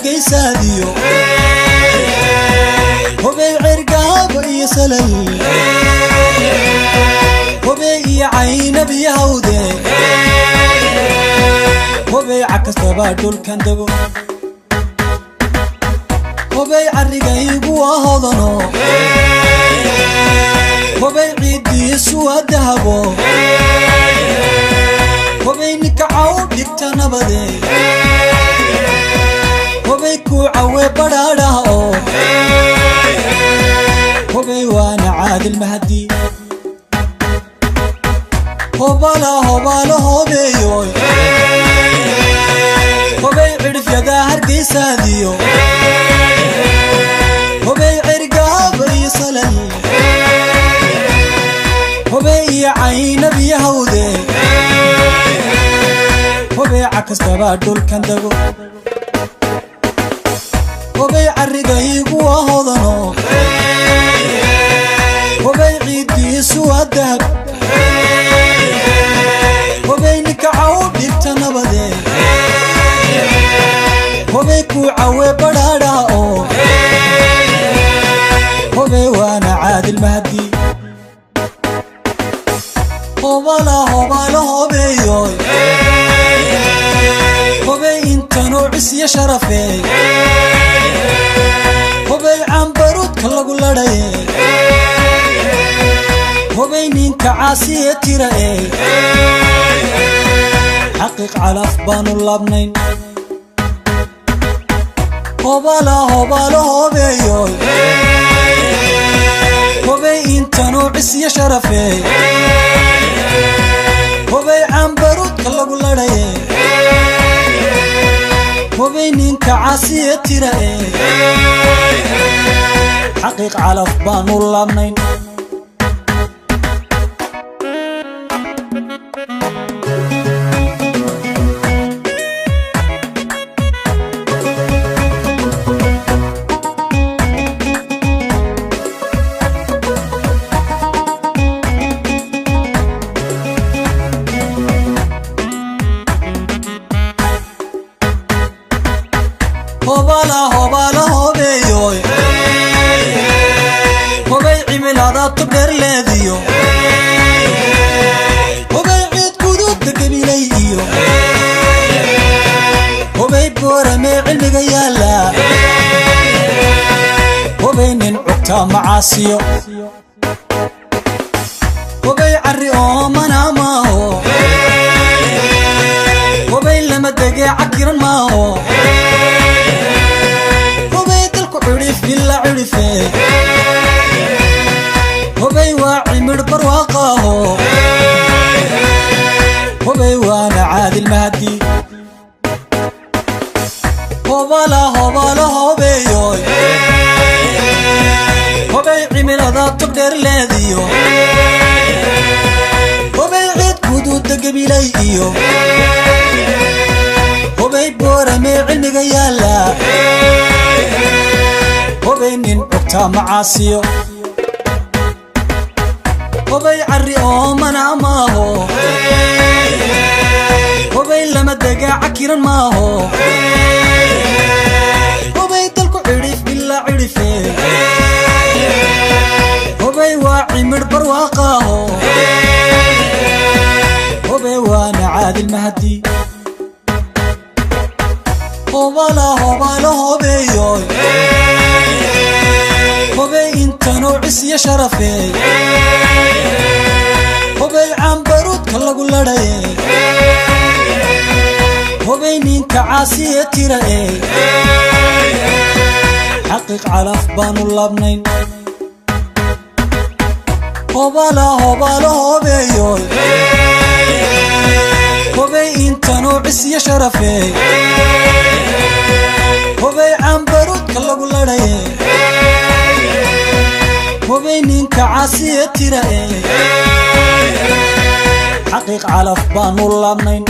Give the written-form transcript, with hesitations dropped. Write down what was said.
Hargeysaadiyo, hobey Cergaabo iyo Salal, hobey iyo Caynab iyo Hawde, hobey cakastaba dhulkan dego, hobey carrigaygu waa hodano, hobey ciiddiisu waa dahabo, hobey ninkacaw dhigta nabade, hobey kuu cawe badhaadhaha oo hobey waana Caadil Mahdi. Hobala hobala hobeeyoy, hobey cidhifyada Hargeysaadiyo, hobey Cergaaba iyo Salal, hobey iyo Caynab iyo Hawde, hobey cakastaba dhulkan dego, hobey carrigaygu waa hodano, hobey ciiddiisu waa dahab, hobey ninkacaw dhigta nabade, hobey kuu cawe badhaadhaha oo hobey waana Caadil Mahdi. Hobala hobala hobeeyoy, hobey intanuu cisyo sharafe, hobey cambaruudka lagu ladhaye, hobey ninka caasiye tira ee xaqiiq calaf baanu laabnayn. Hobala hobala hobeeyoy, hobey intanuu cisyo sharafe, hobey cambaruudka lagu ladhaye, hobey ninka caasiye tira ee xaqiiq calaf baanu laabnayn. Hobala hobala hobeeyoy, hobey cimilada togdheer leediyo, hobey ciid guduudda Gabilay iyo, hobey Booramee cilmiga yaalla, hobey nin cugtaa macaasiyo, hobey carri oomana maaho, hobey lama degee cakiran maaho, hobey dalku cidhif ila cidhife, hobey waa cimidh barwaaqaaho, hobey waana Caadil Mahdi. Hobala hobala hobeeyoy, hobey cimilada togdheer leediyo, hobey ciid guduudda Gabilay iyo, hobey Booramee cilmiga yaalla, hobey nin cugtaa macaasiyo, hobey carri oomana maaho, hobey lama degaa cakiran maaho, hobey dalku cidhif ilaa cidhife, hobey waa cimidh barwaaqaaho, hobey waana Caadil Mahdi. Hobala hobala hobeeyoy, hobey intanuu cisyo sharafe, hobey cambaruudka lagu ladhaye, hobey ninka caasiye tira ee xaqiiq calaf baanu laabnayn. Hobala hobala hobeeyoy, hobey intanuu cisyo sharafe, hobey cambaruudka lagu ladhaye, hobey ninka caasiye tira ee xaqiiq calaf baanu laabnayn.